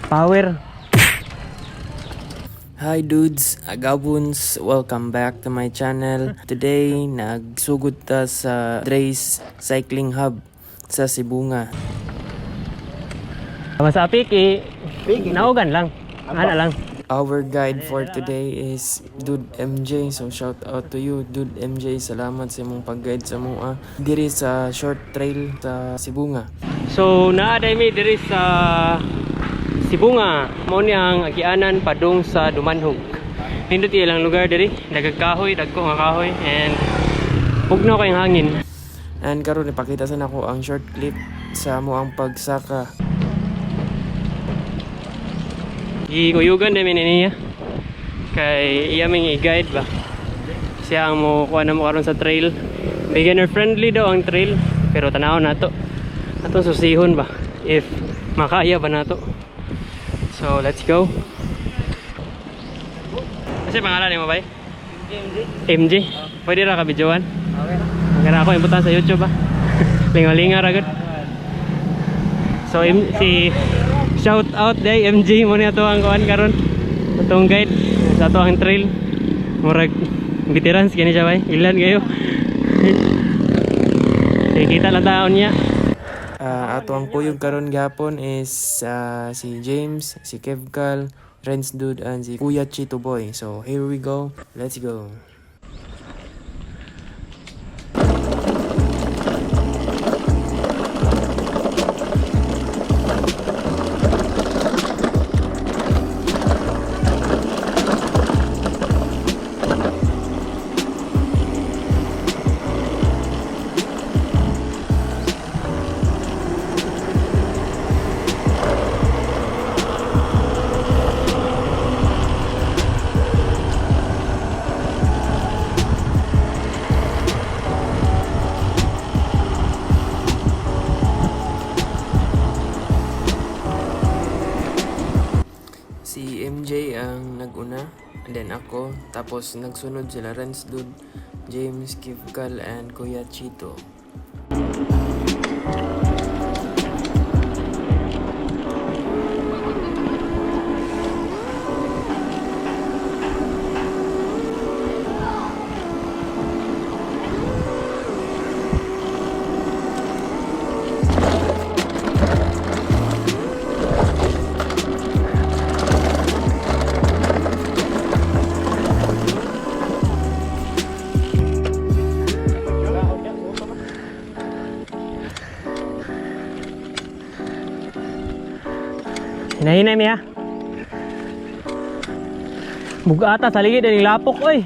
Power. Hi dudes, agabuns, welcome back to my channel. Today, nagsugod ta sa Dre's Cycling Hub sa Sibonga. Masa piki, naugan lang. Ana lang. Our guide for today is Dude MJ. So shout out to you, Dude MJ. Salamat sa imong pag-guide sa mua diri sa short trail sa Sibonga. So naa day mi diri sa Sibonga. Mao ni ang agianan padung sa Dumanhog. Nindot ilang lugar diri, dagag kahoy, dagko nga kahoy and pugno kay hangin. And karon ipakita sa nako ang short clip sa amoang pagsaka. Gikuyugan day mi ni niya. Kay iya ming i-guide ba. Siya ang mo kuha na mo karon sa trail. Beginner friendly daw ang trail, pero tanaw nato. Atong susihon ba if makaya ba nato. So let's go. Kasi pangalan nimo bay? MJ. MJ. Pwede ra ka videoan? Okay. Ang ako imbutan sa YouTube ba. Lingalinga ra gud. So si shout out day MJ mo ni ato ang kuan karon. Atong guide sa ato ang trail. Murag veterans kini siya bay. Ilan kayo? Sige, kita lang taon niya. Ato ang kuyog karon gihapon is si James, si Kevkal, Renz Dude, and si Kuya Chito Boy. So here we go. Let's go. Si MJ ang naguna, and then ako, tapos nagsunod sila Renz Dude, James, Kivkal, and Kuya Chito. Hinahinay mi ha. Bugata sa ligid ang lapok oy.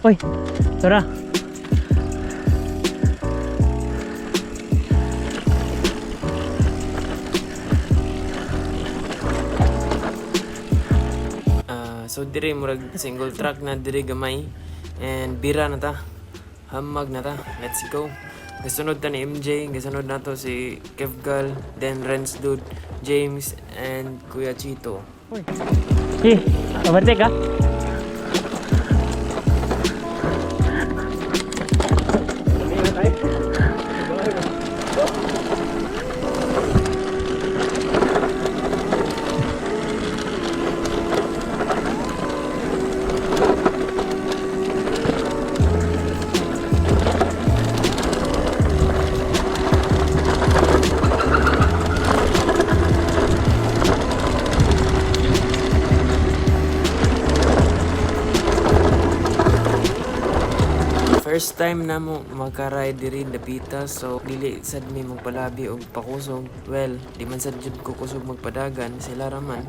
Oy, tara. So dire murag single track na dire gamay and bira na ta. Hamag na ta. Let's go. Gasunod ta ni MJ, gasunod na to si Kevgal, then Renz Dude, James, and Kuya Chito. Eh, overtake ah. First time na mo makaride diri dapita, so dili sad mi magpalabi og pakusog. Well, di man sad jud ko kusog magpadagan, sila ra man.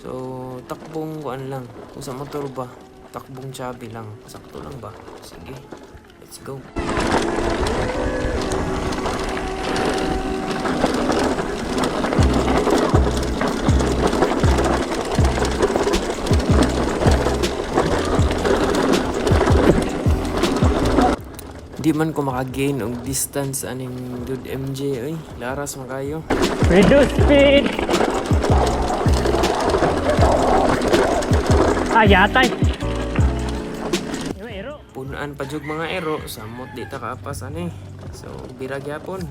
So takbong kuan lang, kung sa motor ba, takbong chubby lang, sakto lang ba. Sige, let's go. Di man ko makagain og distance aning Dude MJ oy, laras man kayo. Reduce speed. Ah, yatay. Ero. Punuan pa jud mga ero, samot di ta kaapas ani. So bira gyapon.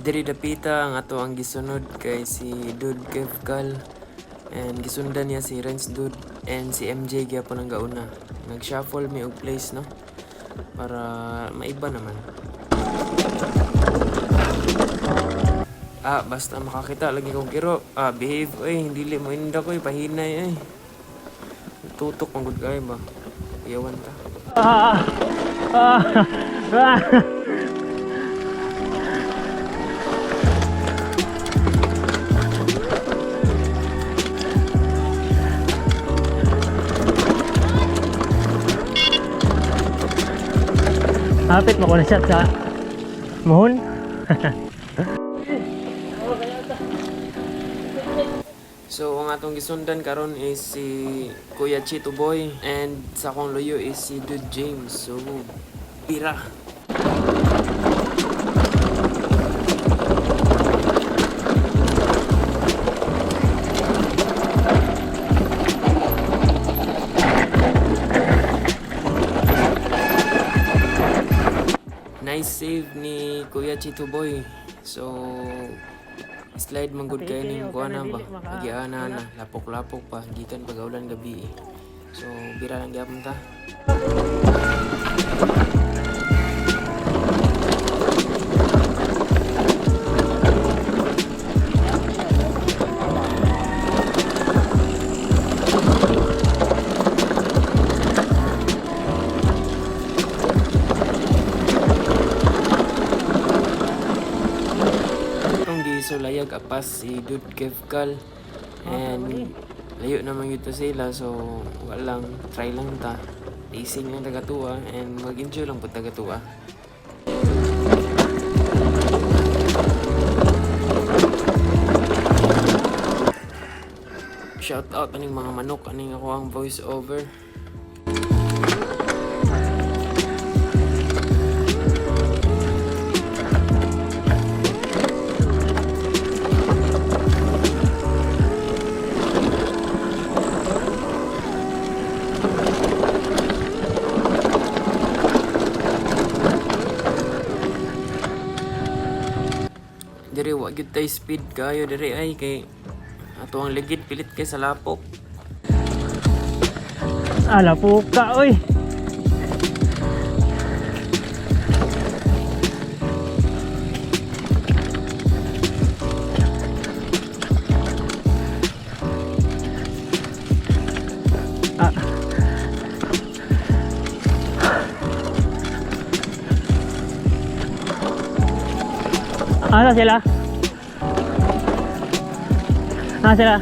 Diri dapita ang ato ang gisunod kay si Dude Kevkal and gisundan niya si Renz Dude and si MJ gyapon ang gauna. Nag-shuffle mi og place, no, para maiba naman. Ah, basta makakita lagi kong kiro. Ah, behave oy, dili mo inda ko pahinay ay. Tutok ang good guy ba. Iyawan ta. Ah! Ah! Ah! Hapit mo ko na siya sa mohon. So, ang atong gisundan karon is si Kuya Chito Boy and sa akong luyo is si Dude James. So, pira. Nice save ni Kuya Chito Boy. So, slide man gud kayo ning kuha na ba. Agiana na, lapok-lapok pa gikan pagaulan gabi eh. So, bira lang gyapon ta. Itong gisulayag apas si Dude Kevkal and layo naman yun to sila, so walang try lang ta, racing lang tagatuwa and mag-enjoy lang po tagatuwa. Shout out aning mga manok, aning ako ang voice over. Diri wa gyud tay speed kayo diri ay kay ato ang ligid pilit kay sa lapok. Ala puka oy. Ah. Asa sila? Asa sila?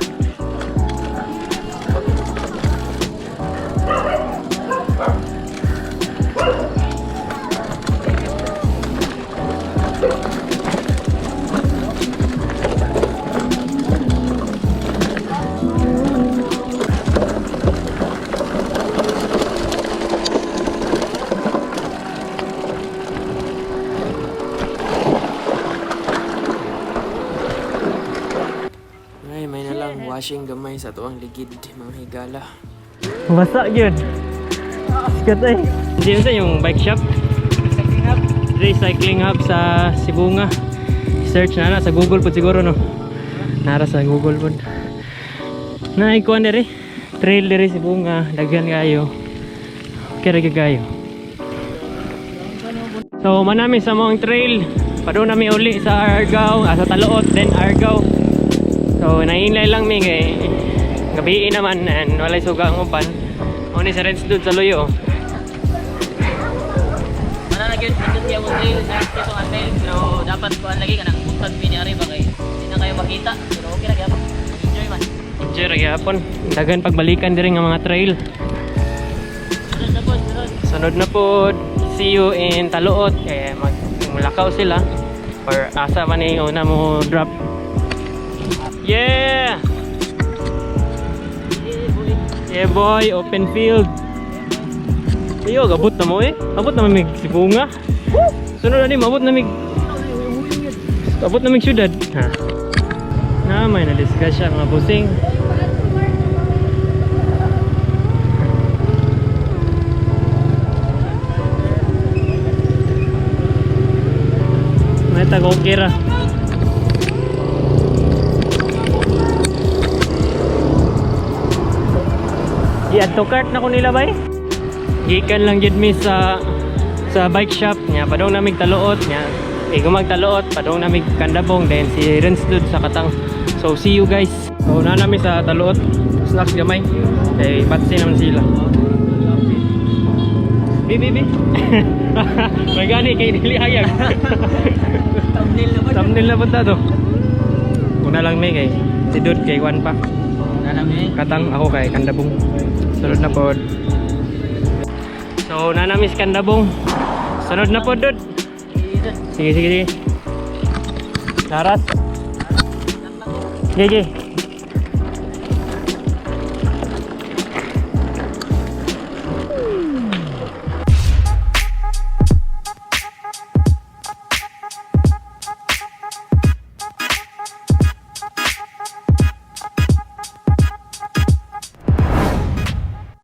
Ay, may na lang washing gamay sa ato ang ligid mga higala. Basa yun. Sikat eh. Hindi yun sa yung bike shop. Recycling hub. Recycling hub sa Sibunga. Search na na sa Google po siguro, no. Nara sa Google po. Naikuan diri. Trail diri Sibunga. Daghan kayo. Okay ra gyud kayo. So manami sa mong trail. Padung nami uli sa Argao, ah, sa Taluot, then Argao. So nainlay lang mi kay gabi naman and walay suga ang uban. Uni sa Reds dud sa luyo. Mana na gyud nindot kay ang trail sa ito ang trail pero dapat kuan lagi kanang buntag mi ni ari ba kay di na kayo makita pero okay ra gyapon. Enjoy man. Enjoy ra gyapon. Daghan pagbalikan diri nga mga trail. Sunod na po, sunod. Sunod na po, see you in Taluot. Kaya maglakaw sila. Or asa man yung una mo drop. Yeah! Yeah boy, open field. Iyo, abot na mo eh. Abot na mig Sibunga. Sunod na ni, abot na mig. Abot na mig syudad. Ha. Na Na may na-discuss siya mga busing. May tag okay ra. I-add to cart na ko nila bay. Gikan lang jud mi sa bike shop nya, padong namig taluot nya. Igumag taluot, padong namig Kandabong, then si Renz dud sa Katang. So see you guys. So na nami sa taluot, snacks gamay. Kay patsi naman sila. Bi bi bi. May gani kay dili hayag. Thumbnail na ba? Thumbnail na punta to. Una lang may kay si Dud kay Juan pa. Nanami. Katang, ako kay Kandabong. Sunod na pod. So nanamis Kandabong. Sunod na pod, Dud. Sige, sige, sige. Laras. Sige, sige.